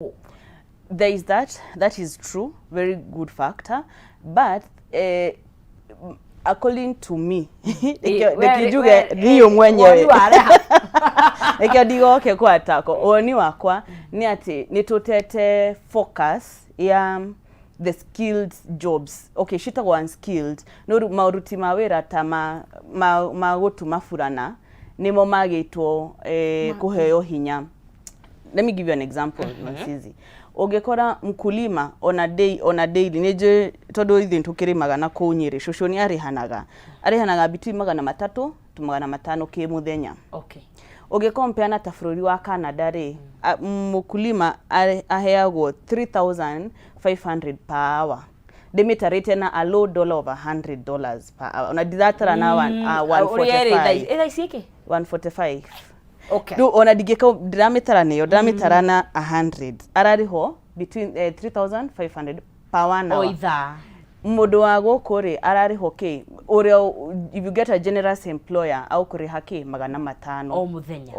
There is that. That is true, very good factor, but according to me, reke njuge niũ mwenyewe. Woni wareha. Reke ndigoke kwatako woni wakwa nĩ atĩ nĩ tũtete focus ya the skilled jobs. Okay, citagwo unskilled, no rĩu maũruti ma wĩra ta ma gũtuma burana nĩmo magĩtwo kũheo hinya. Let me give you an example. Nonsizi ũngĩkora mkulima ona day, ona daily, nĩ njũĩ tondũ ithuĩ tũkĩrĩmaga na kũu Nyĩrĩ, cũcũ nĩ arĩhanaga between 300 to 500 kĩ mũthenya. Ũngĩcompare na ta bũrũri wa Canada rĩ, mũkulima aheagwo 3500 per hour. Ndĩmĩtarĩte na a low dollar of $100 per hour, ona ndiratara na ũrĩa ĩrĩ 145. Thaa ici ĩkĩ? 145. Rĩu ona ndingĩka ndĩramĩtara nĩyo ndĩramĩtara na 100, ararĩhwo between 3500 per one o hour. Ithaa. Mũndũ wa gũkũ rĩ, ararĩhwo kĩ? Ũrĩa if you get a generous employer, agũkũrĩha kĩ? 500. O mũthenya?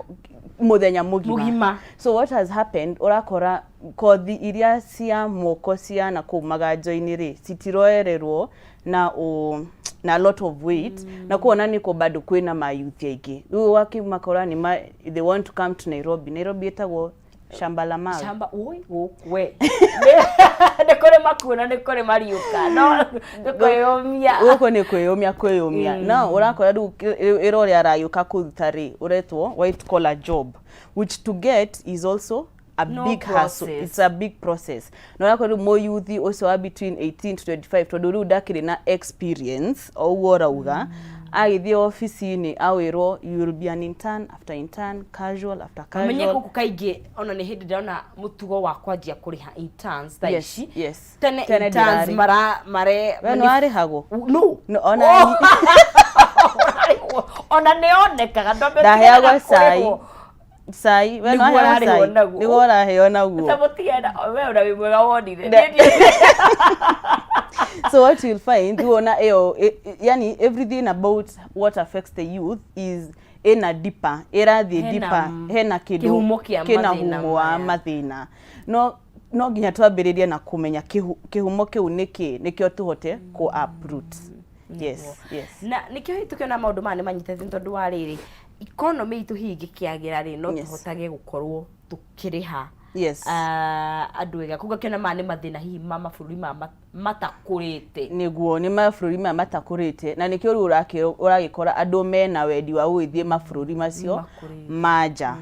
Mũthenya mũgima. Mũgima. So what has happened, ũrakora kothi iria cia moko cia na kũu maganjo-inĩ rĩ, citiroererwo na lot of weight, na kuona nĩkũ bado kwĩna mayuthi aingĩ rĩu wakimakora nĩ they want to come to Nairobi. Nairobi ĩtagwo shamba la mawe. Shamba ui gũkũ we nĩ kũrĩ makuona, nĩ kũrĩ mariũka, no nĩ kwĩyũmia. Gũkũ nĩ kwĩyũmia, kwĩyũmia. No ũrakora rĩu wĩra ũrĩa aragĩũka kũruta rĩ, ũretwo white collar job, which to get is also a No big hustle. process. It's a big process. Na ũrakora rĩu mũyuthi ũcio wa between 18 to 25, tondũ rĩu ndakĩrĩ na experience o ũguo ũrauga, agĩthiĩ obici-inĩ awĩrwo you will be an intern, after intern casual, after Menye casual. gũkũ kaingĩ ona nĩ hĩndĩ ndĩrona mũtugo wa kwanjia kũrĩha interns thaa ici. Tene, Tene interns ndĩrarĩ. mara mare We nĩ warĩhagwo? No. No, ona Ũrarĩhwo. Ona nĩ onekaga. Ndaheagwo cai. Cai we Nĩguo no aheo ũrarĩhwo cai. naguo. Nĩguo ũraheo naguo. Mũtigenda we ona wĩ mwega wonire. So what you'll find, uona ĩyo yani everything about what affects the youth is ĩna deeper, ĩrathiĩ Hena deeper, hena kĩndũ kĩhumo kĩa kĩna mathĩna humo wa maya. Mathĩna no nginya twambĩrĩrie na kũmenya kĩhumo kĩu nĩkĩ, nĩkĩo tũhote kũ uproot. Yes. Na nĩkĩo hihi tũkĩona maũndũ maya nĩ manyitĩte, nĩ tondũ wa rĩrĩ, economy itũ hihi ĩngĩkĩagĩra rĩ, no tũhotage gũkorwo tũkĩrĩha andũ wega. Koguo akĩona maya nĩ mathĩna hihi ma mabũrũri ma matakũrĩte. Nĩguo, nĩ mabũrũri maya matakũrĩte, na nĩkĩo rĩu ũragĩkora andũ mena wendi wa gũgĩthiĩ mabũrũri macio Makũrĩte. manja,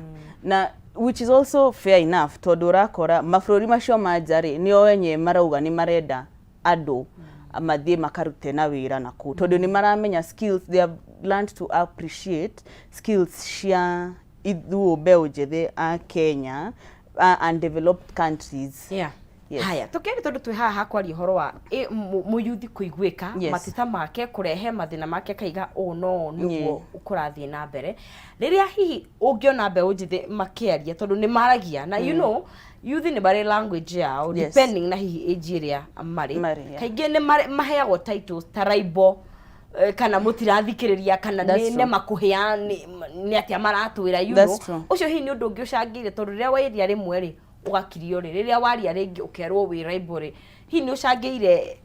na which is also fair enough, tondũ ũrakora mabũrũri macio manja rĩ, nĩo wenyewe marauga nĩ marenda andũ mathiĩ makarute na wĩra na kũu, tondũ nĩ maramenya skills, they have learned to appreciate skills cia ithuũ mbeũ njĩthĩ a Kenya, undeveloped countries. Yes. Haya, tũkĩaria tondũ twĩ haha kwaria ũhoro wa mũyuthi kũiguĩka, mateta make, kũrehe mathĩna make, akaiga ũũ no ũũ nĩguo kũrathiĩ na mbere. Rĩrĩa hihi ũngĩona mbeũ njĩthĩ makĩaria, tondũ nĩ maragia na youth nĩ marĩ language yao, depending na hihi age ĩrĩa marĩ, Marĩ, yeah. kaingĩ nĩ maheagwo titles ta raibo, kana mũtirathikĩrĩria, kana That's nĩ true. nĩ makũhĩa nĩ atĩa maratwĩra That's true. Ũcio hihi nĩ ũndũ ũngĩ ũcangĩire, tondũ rĩrĩa wairia rĩmwe rĩ, ũgakirio rĩ, rĩrĩa waria rĩngĩ ũkerwo wĩ raibo rĩ, hihi nĩ ũcangĩire?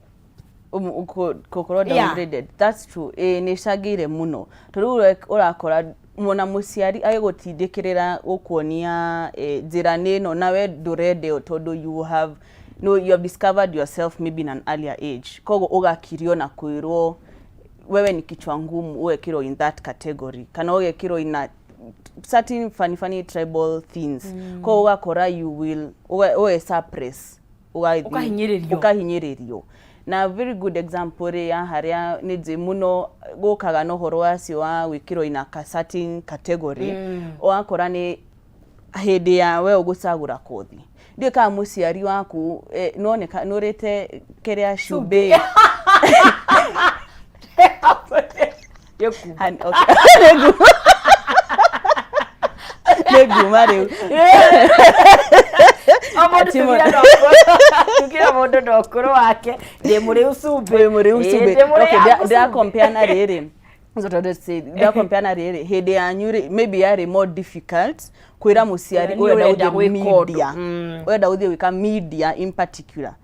Gũkorwo downgraded, that's true. Ĩ, nĩ ĩcangĩire mũno, tondũ rĩu ũrakora mwona mũciari agĩgũtindĩkĩrĩra gũkuonia njĩra nĩ ĩno, na we ndũrenda ĩyo, tondũ you have no you have discovered yourself maybe in an earlier age, koguo ũgakirio na kwĩrwo wewe ni kichwa ngumu, ũgekĩrwo in that category, kana ũgekĩrwo in a certain funny funny tribal things. Koguo ũgakora you will ũge suppress, ũgathiĩ- Ũkahinyĩrĩrio. Ũkahinyĩrĩrio. Na very good example rĩ, ya harĩa nĩ njĩ mũno gũkaga na ũhoro wacio wa gwĩkĩrwo in a certain category, ũgakora nĩ hĩndĩ ya we ũgũcagũra kothi, ndiũĩ kana mũciari waku noneka nũrĩte kĩrĩa cumbĩ. Gĩkuũ. Okay. Nĩ nguma rĩu. O mũndũ tugire mũndũ na ũkũrũ wake, ndĩ mũrĩu cumbĩ. Wĩ mũrĩu Ĩĩ, cumbĩ. ndĩ mũrĩu Okay, cumbĩ. ndĩracompare na rĩrĩ. That's what I would say. Ndacompare na rĩrĩ, hĩndĩ yanyu rĩ, maybe yarĩ more difficult kwĩra mũciari Nĩ ũrenda ũrenda gũthiĩ gwĩka ũndũ. media, ũrenda gũthiĩ gwĩka media in particular.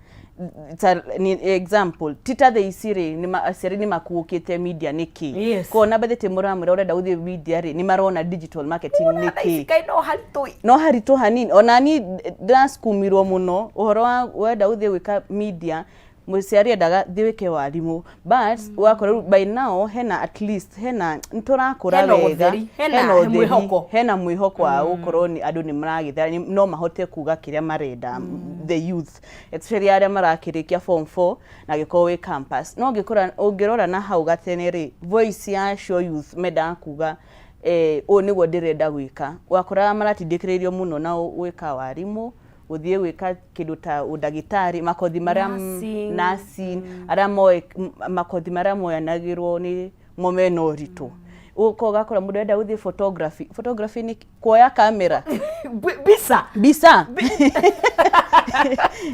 Ta ni example, ti ta thaa ici rĩ, aciari nĩ makuũkĩte media nĩkĩ. Kona bathĩ mũramwĩra ũrenda gũthiĩ media rĩ, nĩ marona digital marketing Thaa ici nĩkĩ. kaĩ no haritũ. No haritũ hanini. Ona ni ndĩracukumirwo mũno ũhoro wa wenda gũthiĩ gwĩka media. Mũciari endaga thiĩ wĩke warimũ, but wakora rĩu by now hena, at least hena, nĩtũrakũra Hena wega. ũtheri, hena ũtheri, mwĩhoko. Hena mwĩhoko wa gũkorwo nĩ andũ nĩ maragĩthera, no mahote kuga kĩrĩa marenda, the youth especially arĩa marakĩrĩkia form 4 na gĩkorwo wĩ campus. No ũngĩkora, ũngĩrora na hau gatene rĩ, voice ya acio youth mendaga kuga, ũũ nĩguo ndĩrenda gwĩka, wakoraga maratindĩkĩrĩrio mũno na gwĩka warimũ, gũthiĩ gwĩka kĩndũ ta ũndagĩtarĩ, makothi marĩa Nursing. Nursing, arĩa moĩ makothi marĩa moyanagĩrwo nĩ mo mena ũritũ. Ũka ũgakora mũndũ arenda gũthiĩ photography. Photography nĩ kuoya kamera. Mbica. Mbica,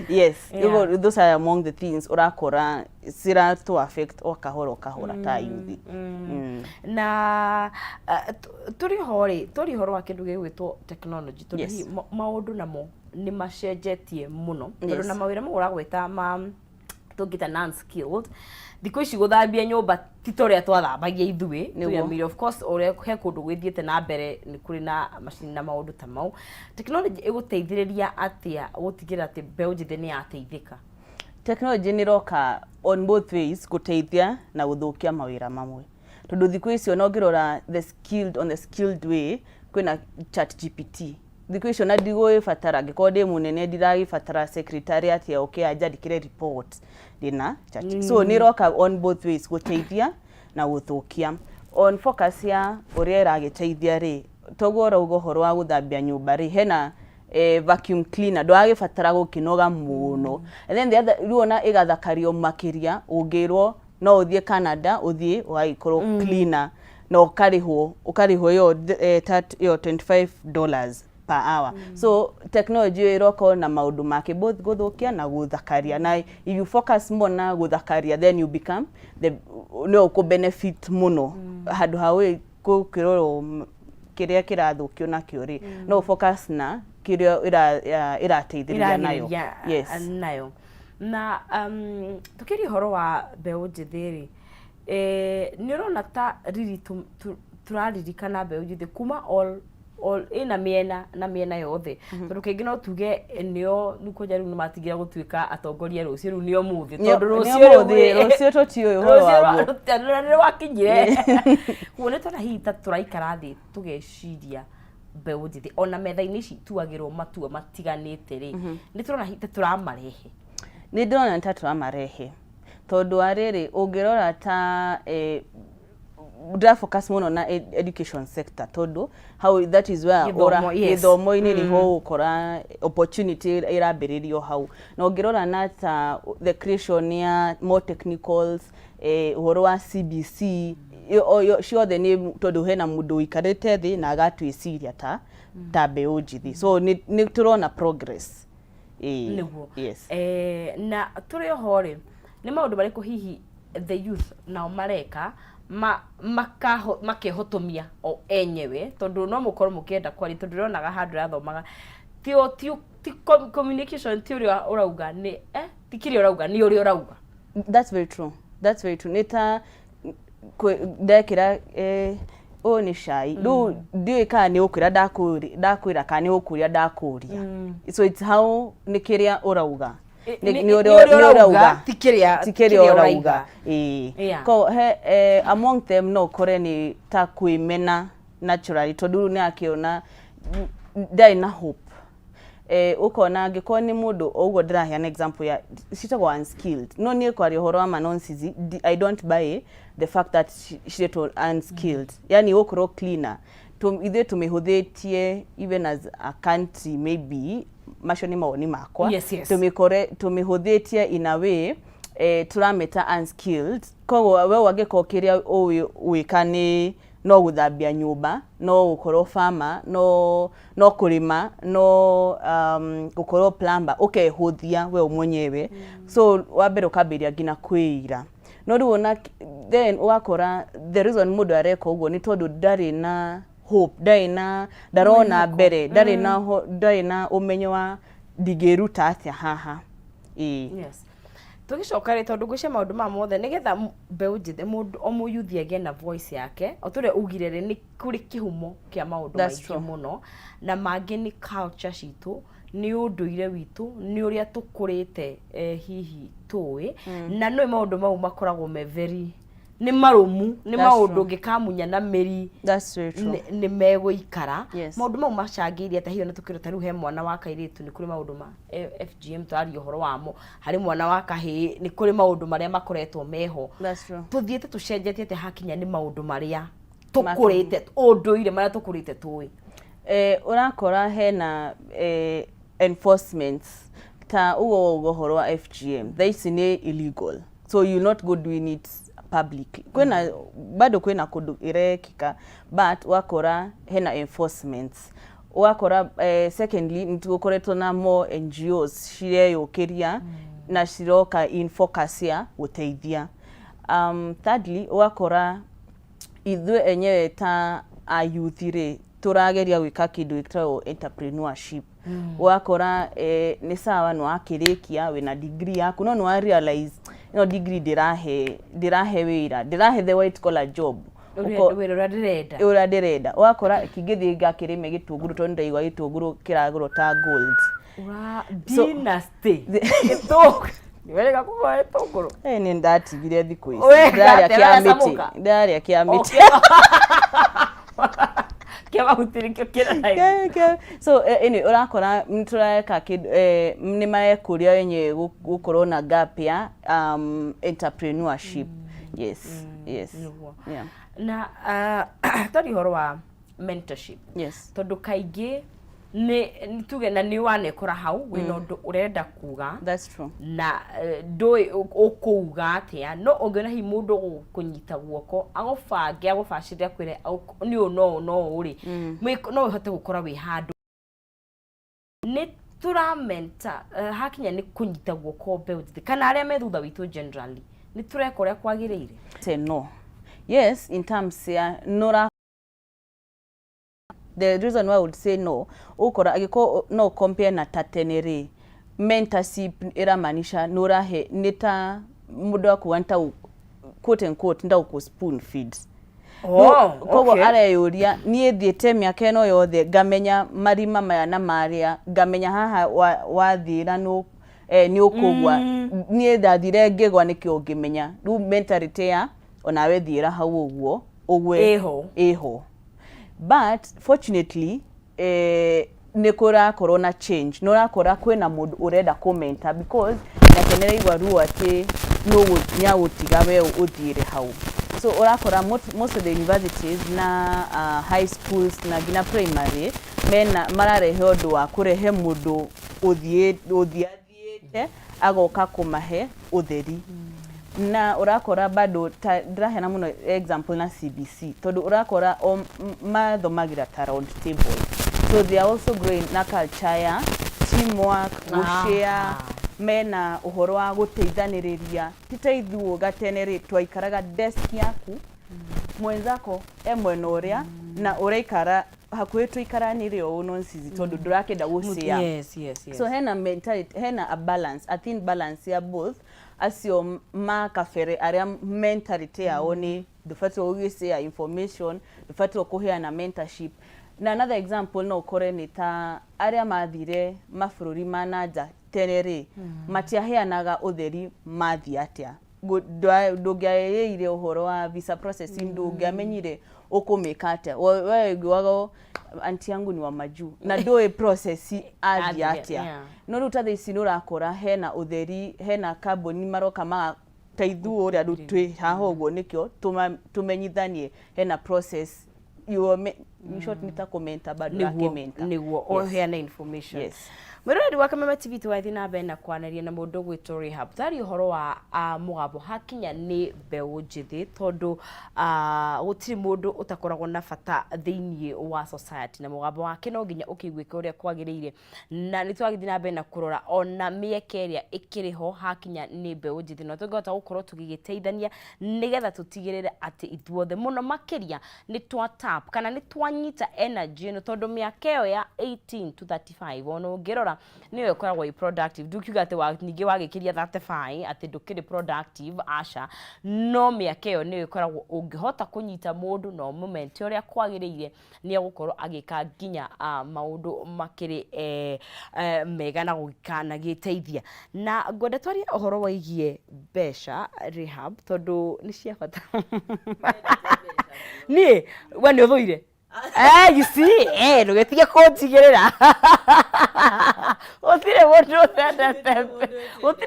yes. Ũguo, those are among the things ũrakora ciratũ affect o kahora o kahora ta youth. Na tũrĩ ho rĩ, tũrĩ ũhoro wa kĩndũ gĩgwĩtwo technology, tondũ hihi maũndũ namo nĩ macenjetie mũno, tondũ na mawĩra mau ũragweta ma tũngĩta non skilled, thikũ ici gũthambia nyũmba ti ta ũrĩa twathambagia ithuĩ. Twĩamire, of course, ũrĩa he kũndũ gwĩthiĩte na mbere, nĩ kũrĩ na macini na maũndũ ta mau. Technology ĩgũteithĩrĩria atĩa gũtigĩrĩra atĩ mbeũ njĩthĩ nĩ yateithĩka? Technology nĩ ĩroka on both ways, gũteithia na gũthũkia mawĩra mamwe, tondũ thikũ ici ona ũngĩrora the skilled, on the skilled way, kwĩna Chat GPT thikũ icio, na ndigũgĩbatara, angĩkorwo ndĩ mũnene, ndiragĩbatara secretariat ya ũke anjandĩkĩre report, ndĩna chat. So nĩ ĩroka on both ways, gũteithia na gũthũkia. On focus ya ũrĩa ĩragĩteithia rĩ, toguo ũrauga ũhoro wa gũthambia nyũmba rĩ, hena vacuum cleaner, ndũragĩbatara gũkĩnoga mũno. And then the other, rĩu ona ĩgathakario makĩria, ũngĩrwo no ũthiĩ Canada, ũthiĩ ũgagĩkorwo cleaner na ũkarĩhwo ĩyo ĩyo $25 per hour. So technology ĩyo ĩroka na maũndũ make, both gũthũkia na gũthakaria, na if you focus more na gũthakaria, then you become the no ũkũ benefit mũno handũ ha gũkĩrorwo kĩrĩa kĩrathũkio nakĩo rĩ, no focus na kĩrĩa ĩrateithĩrĩria nayo. Ĩragĩrĩria nayo. Na tukĩria ũhoro wa mbeũ njĩthĩ rĩ, nĩ ũrona ta riri tũraririkana mbeũ njĩthĩ kuma all ĩna mĩena na mĩena yothe, tondũ kaingĩ no tuge nĩo rĩu kwanja rĩu nĩmatigira gũtuĩka atongoria rũciũ, rĩu nĩo mũthĩ, tondũ rũciũ nĩo rĩu mũthĩ, rũciũ tũtiũĩ ũhoro waguo. Rũciũ nĩ rwakinyire. Koguo nĩ tũrona hihi ta tũraikara thĩ tũgeciria mbeũ njĩthĩ ona metha-inĩ ici ituagĩrwo matua matiganĩte rĩ, nĩ tũrona hihi ta tũramarehe? Nĩ ndĩrona ta tũramarehe, tondũ wa rĩrĩ, ũngĩrora ta ndĩra focus mũno na education sector, tondũ how that is where Gĩthomo, gĩthomo-inĩ nĩho ũgũkora opportunity ĩrambĩrĩrio hau. Na ũngĩrora na ta the creation ya more technicals, ũhoro wa CBC, ciothe nĩ tondũ hena mũndũ ũikarĩte thĩ na agatwĩciria ta mbeũ njĩthĩ. So nĩ tũrona progress. Nĩguo. Yes. Na tũrĩ oho rĩ, nĩ maũndũ marĩkũ hihi the youth nao mareka makehotomia o enyewe? Tondũ no mũkorwo mũkĩenda kwaria, tondũ ndĩronaga handũ ĩrathomaga ti communication, ti ũrĩa ũrauga nĩ ti kĩrĩa ũrauga, nĩ ũrĩa ũrauga. That's very true. That's very true. Nĩ ta ndekĩra ũyũ nĩ cai rĩu, ndiũĩ kana nĩ ũkwĩra ndakwĩra kana nĩ ũkũria ndakũria. So it's how, nĩ kĩrĩa ũrauga. Nĩ nĩ ũrĩa nĩ ũrauga, ti kĩrĩa ti kĩrĩa ũrauga. Ũrauga, ĩĩ. Ko he among them no ũkore nĩ ta kwĩmena naturally, tondũ rĩu nĩ akĩona ndarĩ na hope. Ũkona angĩkorwo nĩ mũndũ o ũguo ndĩraheana example ya citagwo unskilled, no niĩ kwaria ũhoro wa manonsizi, I don't buy the fact that ciretwo unskilled, yani gũkorwo cleaner. Ithuĩ tũmĩhũthĩtie even as a country, maybe macio nĩ mawoni makwa. Tũmĩkore tũmĩhũthĩtie in a way, tũramĩta unskilled. Koguo we angĩkorwo kĩrĩa ũĩ gwĩka nĩ no gũthambia nyũmba, no gũkorwo farmer, no kũrĩma, no gũkorwo plumber, ũkehũthia we mwenyewe. So wa mbere ũkambĩrĩria nginya kwĩira. No rĩu ona then ũgakora the reason mũndũ areka ũguo nĩ tondũ ndarĩ na hope, ndarĩ na, ndarona mbere, ndarĩ na ndarĩ na ũmenyo wa ndingĩruta atĩa haha, ĩĩ. Yes, tũgĩcoka rĩ, tondũ ngwĩciria maũndũ maya mothe nĩgetha mbeũ njĩthĩ, mũndũ o mũyuthi agĩe na voice yake, o tũrĩa ugire rĩ, nĩ kũrĩ kĩhumo kĩa maũndũ That's maingĩ true. mũno, na mangĩ nĩ culture citũ, nĩ ũndũire witũ, nĩ ũrĩa tũkũrĩte, hihi tũĩ na nĩ maũndũ mau makoragwo me very nĩ marũmu, nĩ That's maũndũ true. ũngĩkamunya na mĩri That's very true. nĩ megũikara. Maũndũ mau macangĩire atĩa hihi? Ona tũkĩrwo ta rĩu he mwana wa kairĩtu nĩ kũrĩ maũndũ ma FGM tũraria ũhoro wamo, harĩ mwana wa kahĩĩ nĩ kũrĩ maũndũ marĩa makoretwo meho. That's true. Tũthiĩte tũcenjetie atĩa hakinya nĩ maũndũ marĩa tũkũrĩte, ũndũire marĩa tũkũrĩte tũĩ? Ũrakora hena enforcements ta ũguo wauga ũhoro wa FGM, thaa ici nĩ illegal, so you not go doing it publicly. Kwĩna bado kwĩna kũndũ ĩrekĩka, but ũgakora hena enforcements. Ũgakora secondly nĩ tũkoretwo na more NGOs cireyũkĩria na ciroka in focus ya gũteithia. Thirdly, ũgakora ithuĩ enyewe ta ayuthi rĩ, tũrageria gwĩka kĩndũ gĩtagwo entrepreneurship. Ũgakora nĩ sawa nĩ wakĩrĩkia, wĩna degree yaku, no nĩ wa realize ĩno degree ndĩrahe wĩra, ndĩrahe the white collar job. Wĩra ũrĩa ndĩrenda. Ũrĩa ndĩrenda. Ũgakora kingĩthiĩ ngakĩrĩme gĩtũngũrũ, tondũ nĩndaigua gĩtũngũrũ kĩragũrwo ta gold. Dynasty gĩtũngũrũ, nĩwerĩga kũgũra gĩtũngũrũ? Nĩ ndatigire thikũ ici. Weka Ndĩrarĩa atĩa? kĩa mĩtĩ. Ũracamũka? Ndĩrarĩa kĩa mĩtĩ. Kĩa mahuti nĩkĩo kĩraihu. So anyway, ũrakora nĩ tũreka kĩndũ, nĩ marekũria wenyewe gũkorwo na gap ya entrepreneurship. Yes. Nĩguo. Na twaria ũhoro wa mentorship, tondũ kaingĩ nĩ tuge na nĩ wanekora hau wĩna ũndũ ũrenda kuga That's true. na ndũĩ ũkũuga atĩa, no ũngĩona hihi mũndũ ũgũkũnyita guoko, agũbange, agũbacĩrĩre, akwĩre nĩ ũũ no ũũ no ũũ rĩ, no ũhote gũkora wĩ handũ nĩ tũramenta. Hakinya nĩ kũnyita guoko mbeũ njĩthĩ kana arĩa me thutha witũ generally, nĩ tũreka ũrĩa kwagĩrĩire? Say no. Yes, in terms ya nora, the reason why I would say no, ukora agĩkorwo no compare na ta tene rĩ, mentorship ĩramaanisha nĩ ũrahe, nĩ ta mũndũ akuga nĩ ta quote and quote nĩ ta gũkũ spoon feed. Koguo areyũria, niĩ thiĩte mĩaka ĩno yothe, ngamenya marima maya na marĩa, ngamenya haha wathiĩra nĩ ũkũgwa. Niĩ ndathire ngĩgwa nĩkĩo ngĩmenya. Rĩu mentality ya onawe thiĩra hau ũguo ũgwe Ĩho. Ĩho, but fortunately nĩ kũrakorwo na change. Nĩ ũrakora kwĩna mũndũ ũrenda kũmenta because nake nĩ araigua ruo atĩ nĩagũtiga we ũthiĩre hau. So ũrakora most of the universities na high schools na nginya primary mena mararehe ũndũ wa kũrehe mũndũ ũthiĩ ũthiĩ athiĩte agoka kũmahe ũtheri. Na ũrakora bado ta ndĩraheana mũno example na CBC, tondũ ũrakora o mathomagĩra ta round table, so they are also growing na culture ya teamwork, gũshare, mena ũhoro wa gũteithanĩrĩria. Ti ta ithuĩ gatene rĩ, twaikaraga desk yaku, mwenzako e mwena ũrĩa, na ũraikara hakuhĩ, tũikaranĩre ũũ nonsense, tondũ ndũrakĩenda gũshare. So hena mentality, hena a balance, a thin balance ya both acio ma kabere arĩa mentality yao nĩ ndũbatiĩ gũgĩshare information, ndũbatiĩ kũheana mentorship. Na another example no ũkore nĩ ta arĩa mathire mabũrũri ma nanja tene rĩ, matiaheanaga ũtheri mathiĩ atĩa. Ndũngĩaĩire ũhoro wa visa processing, ndũngĩamenyire ũkũmĩka atĩa. We waiguaga anti yangu ni wa majuu na ndũĩ process athiĩ Athiĩ, atĩa. No rĩu ta thaa ici nĩ ũrakora hena ũtheri, hena kambuni maroka maga ta ithuĩ ũrĩa rĩu twĩ haha ũguo, nĩkĩo tũmenyithanie hena process you are in short nĩ ta kũmenta bado. Nĩguo. Ũrakĩmenta. Nĩguo ũheane information. Yes. Mwĩroreri wa Kameme TV, tũgathiĩ na mbere na kwaranĩria na mũndũ ũgwĩtwo Rahab. Twaria ũhoro wa mũgambo hakinya nĩ mbeũ njĩthĩ, tondũ gũtirĩ mũndũ ũtakoragwo na bata thĩiniĩ wa society, na mũgambo wake no nginya ũkĩiguĩke ũrĩa kwagĩrĩire. Na nĩ twagĩthiĩ na mbere na kũrora ona mĩeke ĩrĩa ĩkĩrĩ ho hakinya nĩ mbeũ njĩthĩ, na tũngĩhota gũkorwo tũgĩgĩteithania nĩgetha tũtigĩrĩre atĩ ithuothe mũno makĩria nĩ twa tap kana nĩ twanyita energy ĩno, tondũ mĩaka ĩyo ya 18 to 35, ona ũngĩrora, nĩyo ĩkoragwo ĩ productive. Ndukiuga atĩ ningĩ wagĩkĩria 35 atĩ ndũkĩrĩ productive, aca, no mĩaka ĩyo nĩyo ĩkoragwo ũngĩhota kũnyita mũndũ na ũmũmente ũrĩa kwagĩrĩire, nĩ egũkorwo agĩka nginya maũndũ makĩrĩ mega na gũkanagĩteithia. Na ngwenda twarie ũhoro wĩgiĩ mbeca, Rehab, tondũ nĩ cia bata. Niĩ we nĩ ũthũire. You see, ndũgetige kũnjigĩrĩra. Gũtirĩ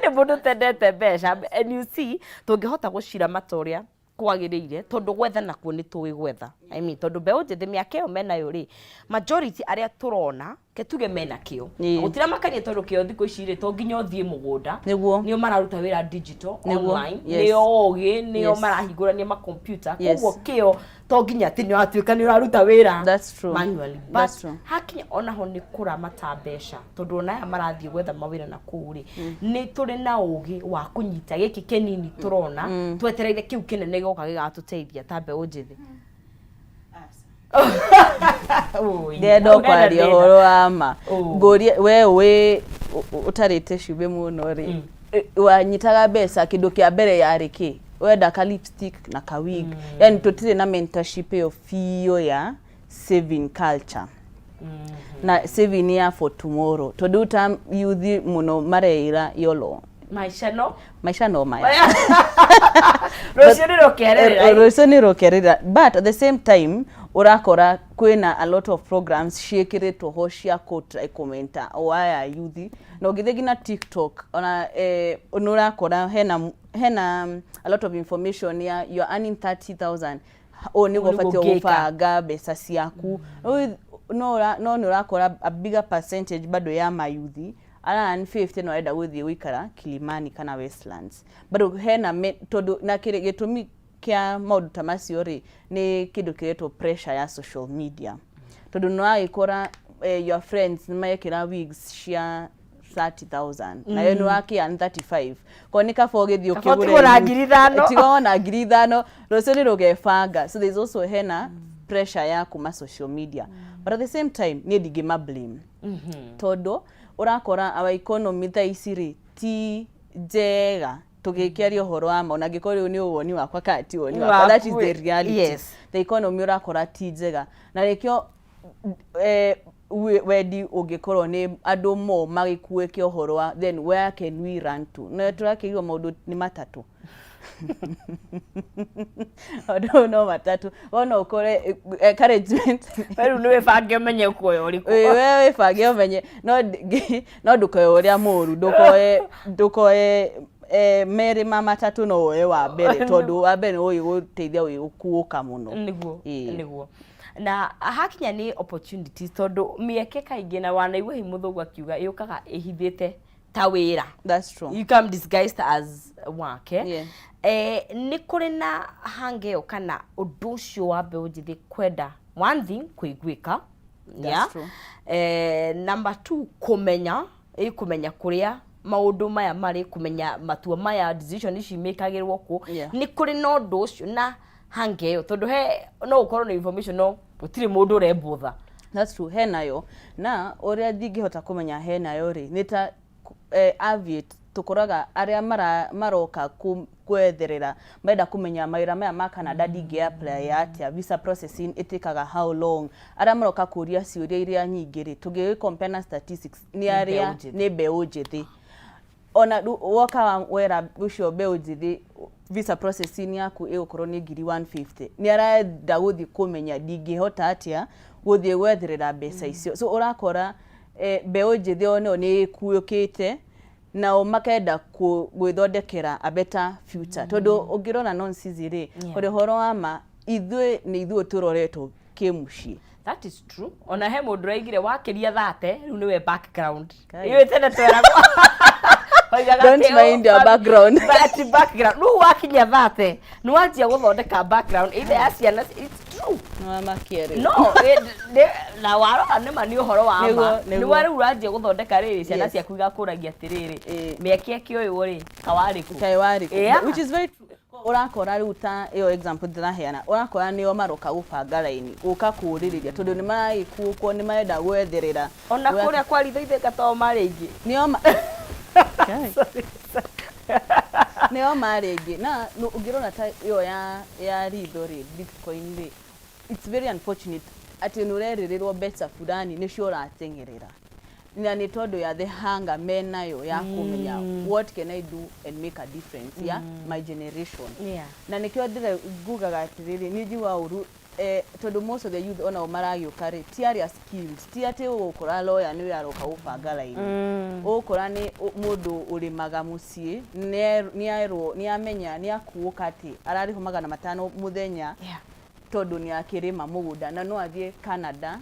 mũndũ ũtendete mbeca. And you see, tũngĩhota gũciramata ũrĩa kwagĩrĩire, tondũ gwetha nakuo nĩ tũĩ gwetha, I mean, tondũ mbeũ njĩthĩ mĩaka ĩyo menayo rĩ, majority arĩa tũrona, ke tuge mena kĩo. Gũtiramakania, tondũ kĩo thikũ ici rĩ, to nginya ũthiĩ mũgũnda. Nĩo mararuta wĩra digital, online. Nĩo ũgĩ nĩo marahingũrania makompiuta. Koguo kĩo to nginya atĩ nĩ ũratuĩka nĩ ũraruta wĩra That's true. manually. But That's true. hakinya onaho nĩ kũramata mbeca, tondũ ona aya marathiĩ gwetha mawĩra na kũu rĩ, nĩ tũrĩ na ũgĩ wa kũnyita gĩkĩ kĩnini tũrona, twetereire kĩu kĩnene gĩgoka gĩgatũteithia ta mbeũ njĩthĩ. Ui, Ndĩrenda hau hena kwaria thĩna. ũhoro wa ma. Oh. Ngũrie, we wĩ ũtarĩte cumbĩ mũno rĩ, wanyitaga mbeca, kĩndũ kĩa mbere yarĩ kĩ? Wenda ka lipstick na ka wig. Yani tũtirĩ na mentorship ĩyo biũ ya saving culture na saving ya for tomorrow, tondũ ta youth mũno mareĩra yolo. Maica no Maica no maya. Rũciũ nĩ rũkererera. Rũciũ nĩ rũkerera, but at the same time ũrakora kwĩna a lot of programs ciĩkĩrĩtwo ho cia kũ try kũmenta o aya youth. Na ũngĩthiĩ nginya TikTok ona nĩ ũrakora hena a lot of information ya you are earning 30,000, ũũ nĩguo nĩguo ũbatiĩ ũngĩka. gũbanga mbeca ciaku. Rĩu no nĩ ũrakora a bigger percentage bado ya mayuthi ara earn 50 no arenda gũthiĩ gũikara Kilimani kana Westlands. Bado hena tondũ na kĩrĩ gĩtũmi kĩa maũndũ ta macio rĩ, nĩ kĩndũ kĩretwo pressure ya social media, tondũ nĩ wagĩkora your friends nĩ marekĩra wigs cia 30,000 nayo nĩ wakĩa nĩ 35, ko nĩ kaba ũgĩthiĩ Kaba ũkĩgũre ũtigwo na 5,000. Tiga na 5,000, rũciũ nĩ rũgebanga. So there's also hena pressure ya kuma social media, but at the same time niĩ ndingĩma blame, tondũ ũrakora our economy thaa ici rĩ ti njega. Tũgĩkĩaria ũhoro wa ma, ona angĩkorwo rĩu nĩ woni wakwa kana ti woni wakwa, that is the reality. The economy ũrakora ti njega, na nĩkĩo wendi ũngĩkorwo nĩ andũ mo magĩkuĩke ũhoro wa then where can we run to. No tũrakĩigua maũndũ nĩ matatũ, maũndũ no matatũ, wona ũkore encouragement. We rĩu nĩ wĩbange ũmenye ũkuoya ũrĩkũ. Ĩĩ, we wĩbange ũmenye, no ndũkoe ũrĩa mũru, ndũkoe merĩ ma matatũ, no woe wa mbere, tondũ wa mbere nĩ ũgĩgũteithia wĩ gũkuũka mũno. Nĩguo. Nĩguo, na hakinya nĩ opportunities, tondũ mĩeke kaingĩ, na wanaigua hi mũthũngũ akiuga, yũkaga ĩhithĩte ta wĩra. That's true. You come disguised as work, eh? Yeah. Nĩ kũrĩ na hange ĩyo kana ũndũ ũcio wa mbeũ njĩthĩ kwenda, one thing, kũiguĩka. That's true. Number two, kũmenya kũrĩa maũndũ maya marĩ, kũmenya matua maya, decision ici mĩkagĩrwo kũ. Nĩ kũrĩ na ũndũ ũcio na hange ĩyo, tondũ he no ũkorwo na information no gũtirĩ mũndũ ũrembũtha. That's true, henayo. Na ũrĩa ndingĩhota kũmenya henayo rĩ, nĩ ta aviate tũkoraga arĩa maroka kwetherera, marenda kũmenya mawĩra maya ma Canada ndingĩ apply atĩa, visa processing ĩtĩkaga how long, arĩa maroka kũria ciũria iria nyingĩ rĩ, tũngĩgĩ compare na statistics, nĩ Nĩ arĩa mbeũ njĩthĩ. Nĩ mbeũ njĩthĩ. Ona rĩu woka wera ũcio mbeũ njĩthĩ, visa processing yaku ĩgũkorwo nĩ 150,000, nĩ arenda gũthiĩ kũmenya ndingĩhota atĩa gũthiĩ gwetherera mbeca icio. So ũrakora mbeũ njĩthĩ onayo nĩ ĩkuũkĩte, nao makenda gwĩthondekera a better future, tondũ ũngĩrora nonsizi rĩ, kũrĩ ũhoro wa ma, ithuĩ nĩ ithuĩ tũroretwo kĩmũciĩ. That is true. Ona he mũndũ ũraigire wakĩria 30 rĩu nĩwe background. Kai. Iwe tene tweragwo. Oigaga Don't atĩ, mind your oh, background. But background. Rĩu wakinya 30 nĩ wanjia gũthondeka background either ya ciana, it's true. Nĩwamakia rĩu. No, na warora nĩma nĩ ũhoro wa ma. Nĩguo, Nĩ nĩguo. rĩu ũranjia gũthondeka rĩrĩ ciana ciaku igakũragia atĩrĩrĩ, mĩaka ĩkĩoywo rĩ, kawarĩ kũ? Kaĩ warĩ kũ? Yeah. Which is very true. Ũrakora rĩu ta ĩyo example ndĩraheana, ũrakora nĩo maroka gũbanga raini gũka kũũrĩrĩria tondũ nĩ maragĩkuũkwo, nĩ marenda gwetherera. Ona kũrĩa kwa ritho itheka to marĩ aingĩ. Nĩo ma nĩo marĩ aingĩ na ũngĩrora ta ĩyo ya ritho rĩ, bitcoin rĩ, it's very unfortunate atĩ nĩ ũrerĩrĩrwo mbeca fulani nĩcio ũrateng'erera, na nĩ tondũ ya the hunger menayo ya kũmenya what can I do and make a difference ya my generation. Na nĩkĩo ndĩra ngugaga atĩrĩrĩ, niĩ njiguaga ũru tondũ most of the youth onao maragĩũka rĩ, ti arĩa skilled, ti atĩ ũgũkora lawyer nĩwe aroka gũbanga raini. Ũgũkora nĩ mũndũ ũrĩmaga mũciĩ, nĩerwo, nĩamenya, nĩakuũka atĩ ararĩhwo 500 mũthenya tondũ nĩ akĩrĩma mũgũnda, na no athiĩ Canada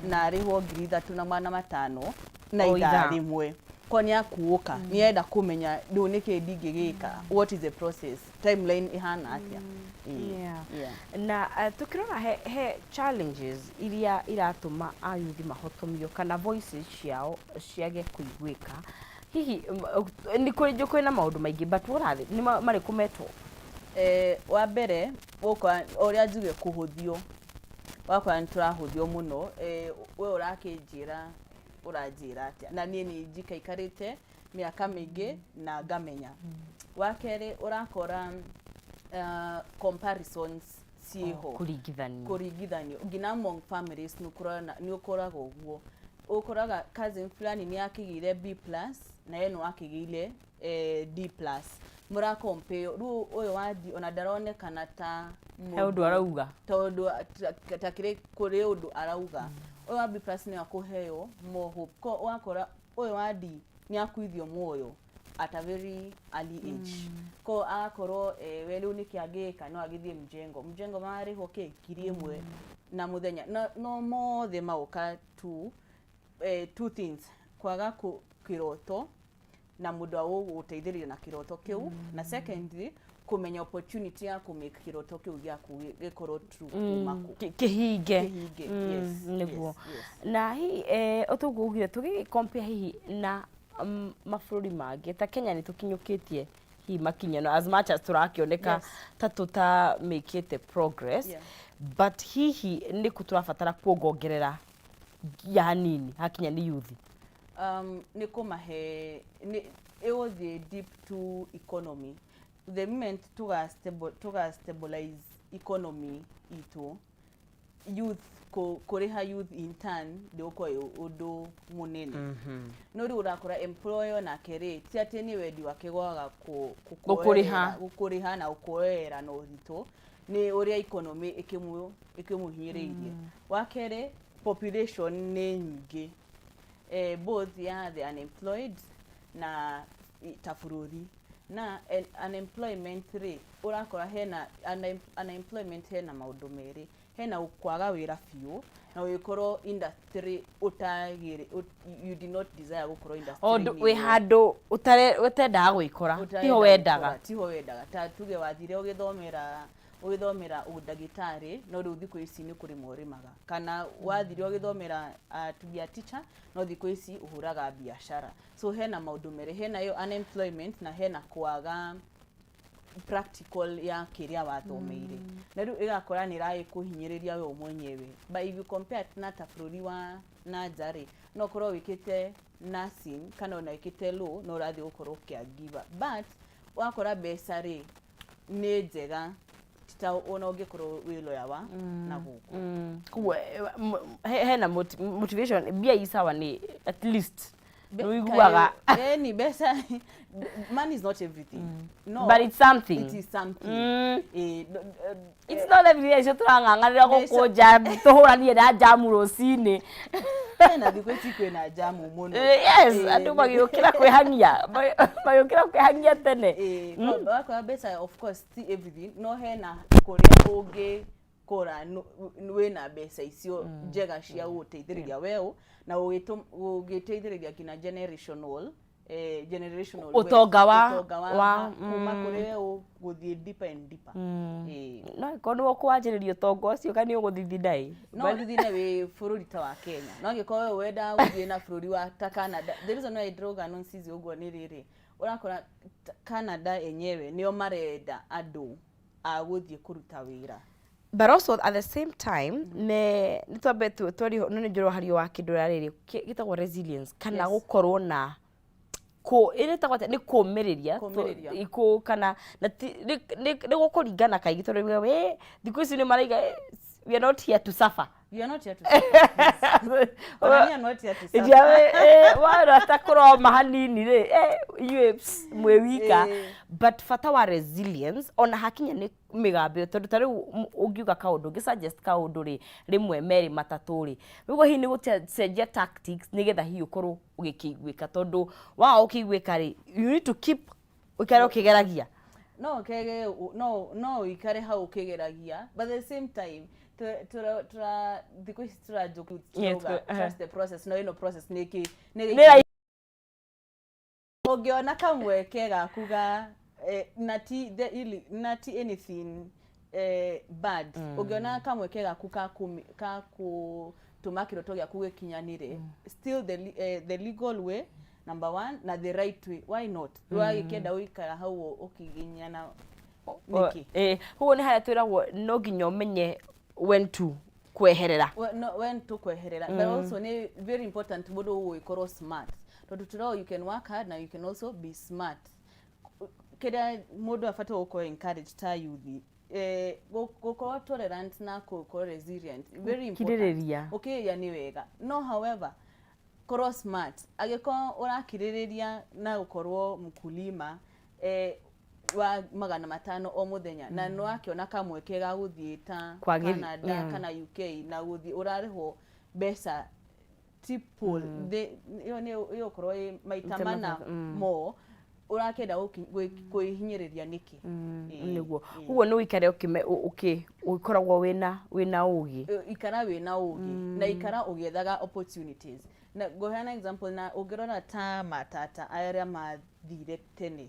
na arĩhwo 3,500 na O ithaa ithaa. rĩmwe. Ko nĩ akuũka, nĩ enda kũmenya rĩu nĩkĩ ndingĩgĩka, what is the process, timeline ĩhana atĩa. Ĩĩ. Yeah. Na tukirora he challenges iria iratũma ayuthi mahotomio kana voices ciao ciage kũiguĩka, hihi nĩ kũrĩ kwĩna maũndũ maingĩ, but what are they? Nĩ marĩkũ metwo? Wa mbere ũgũkora ũrĩa njuge kũhũthio, wakora nĩ tũrahũthio mũno. We ũrakĩnjĩra, ũranjĩra atĩa na niĩ nĩ njikaikarĩte mĩaka mĩingĩ na ngamenya. Wa kerĩ, ũrakora comparisons ciĩho. Kũringithanio. Kũringithanio nginya among families nĩ nĩ ũkoraga ũguo, ũkoraga cousin fulani nĩ akĩgĩire B plus na ye no akĩgĩire D plus, mũracompare rĩu ũyũ wa D ona ndaronekana ta He ũndũ arauga. Tondũ ta kĩrĩ kũrĩ ũndũ arauga, ũyũ wa B plus nĩ akũheo more hope. Ko wakora ũyũ wa D nĩ akuithio muoyo at a very early age, ko agakorwo we rĩu nĩkĩ angĩka, no agĩthiĩ mjengo, mjengo mararĩhwo kĩ 1,000 na mũthenya. No mothe magoka to two things: kwaga kĩroto na mũndũ wa gũgũteithĩrĩria na kĩroto kĩu, na secondly kũmenya opportunity ya kũ make kĩroto kĩu gĩaku gĩkorwo true kuma kũ. Kĩhinge. Kĩhinge. Yes. Nĩguo. Yes. Na hihi ũtoguo ugire tũgĩ compare hihi na mabũrũri mangĩ ta Kenya, nĩ tũkinyũkĩtie hihi makinya no as much as tũrakĩoneka ta tũtamĩkĩte progress, but hihi nĩ kũ tũrabatara kuongongerera ya hanini hakinya nĩ youth? Nĩ kũmahe, nĩ ĩgũthiĩ deep to economy. The moment tuga stabilize economy itũ, youth kũrĩha youth in turn ndĩgũkorwo ĩ ũndũ mũnene. No rĩu ũrakora employer nake rĩ, ti atĩ nĩ wendi wake gwaga Gũkũrĩha. Gũkũrĩha na gũkuoerera na ũritũ, nĩ ũrĩa economy ĩkĩmũhinyĩrĩirie. Wa kerĩ, population nĩ nyingĩ, both ya the unemployed na ta bũrũri na unemployment rĩ, ũrakora hena unemployment, hena maũndũ merĩ: hena kwaga wĩra biũ na ũgĩkorwo industry ũtagĩrĩ you did not desire gũkorwo industry. Ũndũ wĩ handũ ũtendaga gwĩkora, Ũtarenda tiho wendaga. Gũkora, tiho wendaga. Ta tuge wathire ũgĩthomera ũndagĩtarĩ, no rĩu thikũ ici nĩ kũrĩma ũrĩmaga, kana wathire ũgĩthomera to be a teacher, no thikũ ici ũhũraga biacara. So hena maũndũ merĩ: hena ĩyo unemployment na hena kwaga practical ya kĩrĩa wathomeire, na rĩu ĩgakora nĩ ĩragĩkũhinyĩrĩria we mwenyewe. But if you compare na ta bũrũri wa na nja rĩ, no ũkorwo wĩkĩte nursing kana ona wĩkĩte law, no ũrathiĩ gũkorwo caregiver, but wakora mbeca rĩ nĩ njega, ti ta ona ũngĩkorwo wĩ lawyer wa na gũkũ. Koguo hena motivation, mbia i sawa, nĩ at least nĩ ũiguaga. Ni mbeca, money is not everything, no. But it's something. It is something. It's not everything icio tũrang'ang'anĩra gũkũ nja tũhũranie na njamu rũcinĩ. Na thikũ ici kwĩna njamu mũno. Yes, andũ magĩũkĩra kwĩhang'ia, magĩũkĩra kwĩhang'ia tene. Wakora mbeca of course ti everything, no hena kũrĩa ũngĩ Ũgagĩkora wĩna mbeca icio njega cia gũgũteithĩrĩria weũ na gũgĩteithĩrĩria nginya generational wealth. Ũtonga ũtonga wa kuma kũrĩ weũ gũthiĩ deeper and deeper. Ĩĩ. No ĩkorwo nĩwe ũkwanjĩrĩria ũtonga ũcio kana nĩ ũgũthithina ĩ. No ũthithine wĩ bũrũri ta wa Kenya, no angĩkorwo we wendaga gũthiĩ na bũrũri wa ta Canada, the reason why ndĩrauga nonsense ũguo nĩ rĩrĩ, ũrakora Canada enyewe nĩo marenda andũ a gũthiĩ kũruta wĩra. But also at the same time nĩ twambe twarie, no nĩ njũrwo hario wa kĩndũ rĩrĩ gĩtagwo resilience kana gũkorwo na kũ ĩrĩtagwo atĩa, nĩ kũmĩrĩria. Kũmĩrĩria. Kana na nĩ gũkũringana kaingĩ, tondũ we thikũ ici nĩ maraiga, "We are not here to suffer." We are not here to suffer. Ona me are not here to suffer. Wara ta kũroma hanini rĩ, inyuĩ ps, mwĩ wika. But bata wa resilience ona hakinya nĩ mĩgambo ĩyo, tondũ ta rĩu ũngiuga kaũndũ, ũngĩ suggest kaũndũ rĩ, rĩmwe, merĩ, matatũ rĩ, rĩu hihi nĩ gũcenjia tactics nĩgetha hihi ũkorwo ũgĩkĩiguĩka, tondũ waga ũkĩiguĩka rĩ, you need to keep ũikare ũkĩgeragia. No kege no ũikare hau ũkĩgeragia, but at the same time tũra thikũ ici tũranjũku tũrauga trust the process, no ĩno process nĩ kĩ nĩ Nĩ ũngĩona kamweke gaku ga na ti the na ti anything bad, ũngĩona kamweke gaku ka kũtũma kĩroto gĩaku gĩkinyanĩre, still the legal way number one na the right way, why not? Wagĩkĩenda gũikara hau ũkĩginyana nĩkĩ? Koguo nĩ harĩa twĩragwo no nginya ũmenye when to kweherera. No, when to kweherera, but also nĩ very important mũndũ gũgĩkorwo smart, tondũ tũrao you can work hard na you can also be smart. Kĩrĩa mũndũ abatiĩ gũkorwo encourage ta youth, gũkorwo tolerant na gũkorwo resilient, very important. Gũkirĩrĩria. Gũkirĩrĩria nĩ wega, no however korwo smart. Angĩkorwo ũrakirĩrĩria na gũkorwo mkulima wa 500 o mũthenya na nĩ wakĩona kamweke ga gũthiĩ ta Canada kana UK na gũthiĩ ũrarĩhwo mbeca triple, ĩyo nĩ ĩgũkorwo ĩ maita Maita mana matatũ, more, ũrakĩenda kwĩhinyĩrĩria nĩkĩ? Ĩĩ, Nĩguo. Ĩĩ. Koguo nĩ ũikare ũgĩkoragwo wĩna ũgĩ. Ikara wĩna ũgĩ na ikara ũgĩethaga opportunities. Na ngũheana example, na ũngĩrora ta matata arĩa mathire tene,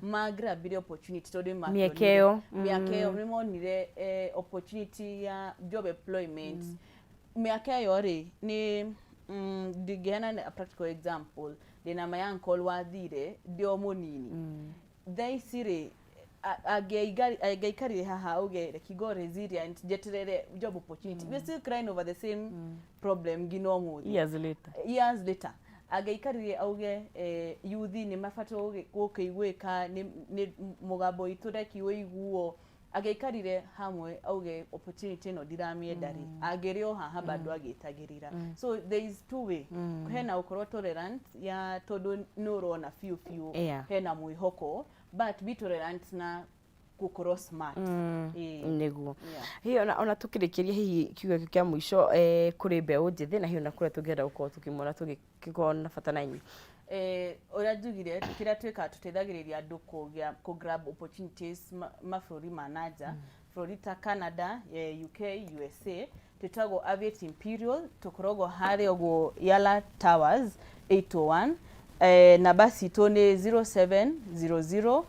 magrabire opportunity tondũ nĩ Mĩeke makĩonire- ĩyo. Mĩaka ĩyo nĩ monire opportunity ya job employment. Mĩaka ĩyo rĩ, nĩ ndingĩheana a practical example, ndĩna my uncle wathire ndĩ o mũnini. Thaa ici rĩ, angĩaikarire haha auge reke go resilient njeterere job opportunity, we're still crying over the same problem nginya ũmũthĩ. Years later. Years later. Angĩaikarire auge yuthi nĩ mabatiĩ gũkĩiguĩka, nĩ mũgambo witũ reki ũiguo, angĩaikarire hamwe auge opportunity ĩno ndiramĩenda rĩ, angĩrĩ o haha bado agĩtagĩrĩra. So there is two way, hena gũkorwo tolerant ya tondũ nĩ ũrona biũ biũ hena mwĩhoko, but be tolerant na gũkorwo smart. Ĩĩ. Nĩguo. Yeah. Hihi ona tũkĩrĩkĩria, hihi kiugo gĩkĩ kĩa mũico kũrĩ mbeũ njĩthĩ na hihi ona kũrĩa tũngĩenda gũkorwo tũkĩmona tũgĩkorwo na bata na inyuĩ? Ũrĩa njugire, kĩrĩa twĩkaga, tũteithagĩrĩria andũ kũgĩa kũ grab opportunities mabũrũri ma nanja, bũrũri ta Canada, UK, USA. Twĩtagwo Aviate Imperial, tũkoragwo harĩa ũguo Yala Towers 801. Namba citũ nĩ 0700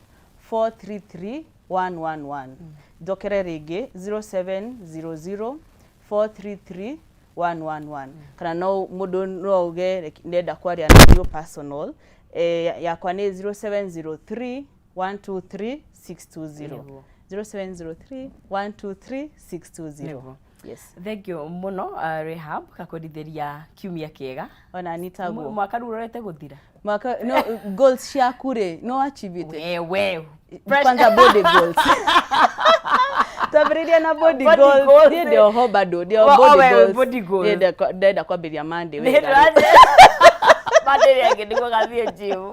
433 111. Njokere rĩngĩ, 0700 433 111. Kana no mũndũ no auge ndenda kwaria na niĩ personal, yakwa nĩ 0703 123 620. 0703 123 620. Yes. Thank you mũno, Rehab, kakwendithĩria kiumia kĩega. Ona nitaguo. Mwaka rĩu ũrorete gũthira. Mwaka no goals ciaku rĩ, no achievete? Wewe. Kwanza body goals, twambĩrĩria na body Body goals. goals. Niĩ ndĩ oho bado ndĩ o Oh, body wewe, goals. body goals. Niĩ ndĩrenda kwambĩrĩria Monday Nĩ wega rĩ. Monday rĩangĩ nĩguo gathiĩ gym.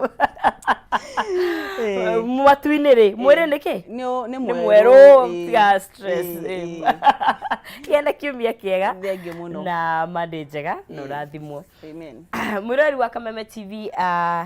Matu-inĩ rĩ, mwĩrĩ nĩ kĩ? Nĩ nĩ mwerũ. Mwerũ, tiga stress. Gĩa na kiumia kĩega. Thengiũ mũno. Na Monday njega na ũrathimwo. Amen. Mwĩroreri wa Kameme TV,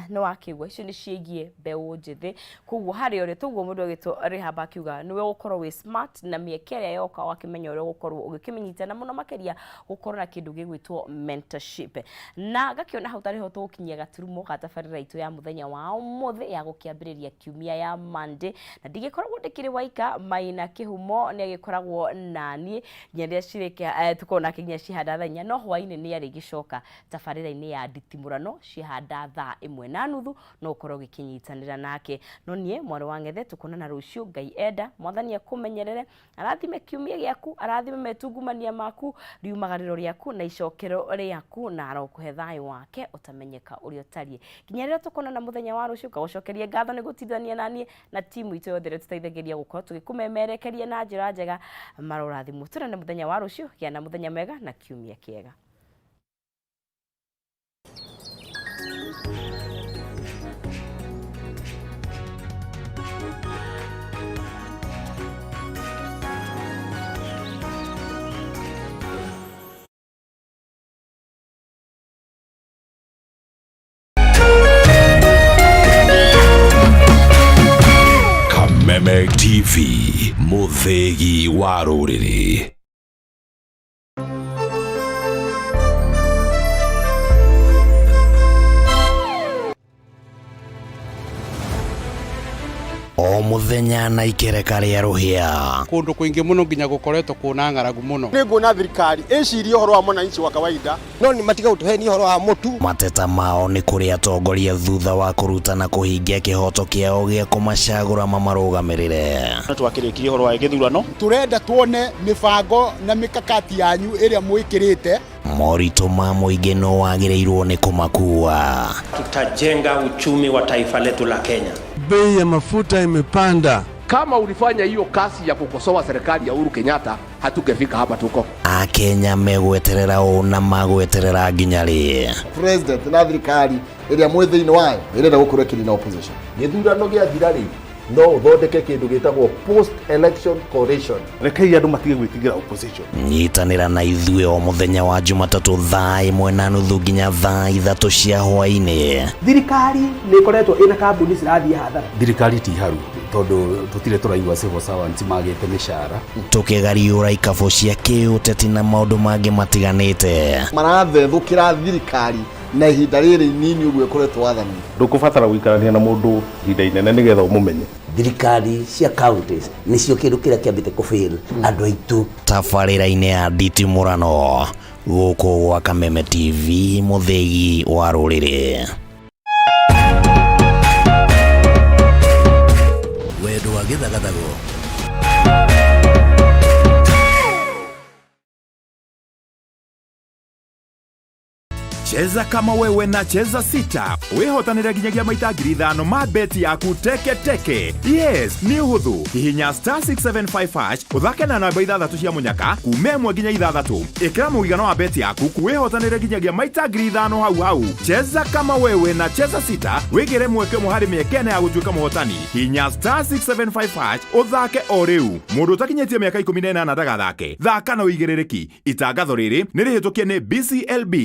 nĩ wakĩigua icio nĩ ciĩgiĩ mbeũ njĩthĩ. Koguo harĩa ũrĩ toguo mũndũ agĩtwo Rehab akiuga nĩwe ũgũkorwo wĩ smart na mĩeke ĩrĩa yoka wakĩmenya ũrĩa ũgũkorwo ũgĩkĩmĩnyita, na mũno makĩria gũkorwo na kĩndũ gĩgwĩtwo mentorship. Na ngakĩona hau tarĩho tũgũkinyia gaturumo ga tabarĩra itũ ya mũthenya wa ũmũthĩ ya gũkĩambĩrĩria kiumia ya Monday, na ndigĩkoragwo ndĩkĩrĩ waika. Maina Kĩhumo nĩ agĩkoragwo naniĩ nginya rĩrĩa cirĩkia, tũkorwo nake nginya cihanda thaa 4, no hwaĩ-inĩ nĩ arĩgĩcoka tabarĩra-inĩ ya nditimũrano cihanda thaa 1:30, no ũkorwo ũgĩkĩnyitanĩra nake. No niĩ mwarĩ wa Ng'ethe, tũkonana rũciũ Ngai enda. Mwathani akũmenyerere, arathime kiumia gĩaku, arathime metungumania maku, riumagarĩro rĩaku na icokero rĩaku, na arokũhe thayũ wake ũtamenyeka ũrĩa ũtariĩ. Nginya rĩrĩa tũkonana mũthenya wa rũciũ, ngagũcokeria ngatho nĩ gũtindania naniĩ na timu itũ yothe ĩrĩa tũteithagĩria gũkorwo tũgĩkũmemerekeria na njĩra njega. Marorathimwo. Tũnane mũthenya wa rũciũ. Gĩa na mũthenya mwega na kiumia kĩega. Kameme TV, mũthĩgi wa rũrĩrĩ. O mũthenya na ikereka rĩa rũhĩa. Kũndũ kũingĩ mũno nginya gũkoretwo kũna ng'aragu mũno. Nĩ nguona thirikari ĩcirie ũhoro wa mwananchi wa kawaida, no nĩ matiga gũtũhenia ũhoro wa mũtu. Mateta mao nĩ kũrĩ atongoria thutha wa kũruta na kũhingia kĩhoto kĩao gĩa kũmacagũra mamarũgamĩrĩre. Twakĩrĩkirie ũhoro wa gĩthurano. Tũrenda tuone mĩbango na mĩkakati yanyu ĩrĩa mwĩkĩrĩte. Moritũ ma mũingĩ no wagĩrĩirwo nĩ kũmakua. Tutajenga uchumi wa taifa letu la Kenya. Bei ya mafuta imepanda. Kama ulifanya hiyo kazi ya kukosoa serikali ya Uhuru Kenyatta, hatungefika hapa tuko. Akenya megweterera ũũ na magweterera nginya rĩ? President na thirikari ĩrĩa mwĩ thĩinĩ wayo ĩrenda gũkorwo ĩkĩnina opposition. Gĩthurano gĩathira rĩ, no ũthondeke kĩndũ gĩtagwo post election coalition. Rekei andũ matige gwĩtigĩra opposition. Nyitanĩra na ithuĩ o mũthenya wa Jumatatũ 1:30 nginya 3:00 cia hwaĩ-inĩ. Thirikari nĩ ĩkoretwo ĩna kambuni cirathiĩ hathara. Thirikari ti haru tondũ tũtirĩ tũraigua civil servants magĩte mĩcara. Tũkĩgariũra ikabũ cia kĩũteti na maũndũ mangĩ matiganĩte. Marathethũkĩra thirikari na ihinda rĩrĩ inini ũguo ĩkoretwo wathani. Ndũkũbatara gũikarania na mũndũ ihinda inene nĩgetha ũmũmenye. Thirikari cia counties nĩcio kĩndũ kĩrĩa kĩambĩte kũfail andũ aitũ. Tabarĩra-inĩ ya nditimũrano gũkũ gwa Kameme TV, mũthĩgi wa rũrĩrĩ. Wendo wa gĩthagathago. Cheza kama wewe na Cheza Sita, wĩhotanĩre nginyagia maita 5,000 ma beti yaku teke teke. Yes, nĩ ũhũthũ. Hihinya *675# ũthake na namba ithathatũ cia mũnyaka kuma 1 nginya 6. Ĩkĩra mũigana wa beti yaku, wĩhotanĩre nginyagia maita 5,000 hau hau. Cheza kama wewe na Cheza Sita, wĩgĩre mweke ũmwe harĩ mĩeke ĩna ya gũtuĩka mũhotani. Hihinya *675# ũthake o rĩu. Mũndũ ũtakinyĩtie mĩaka 18 ndagathake. Thaka na ũigĩrĩrĩki. Itangatho rĩrĩ nĩ rĩhĩtũkie nĩ BCLB.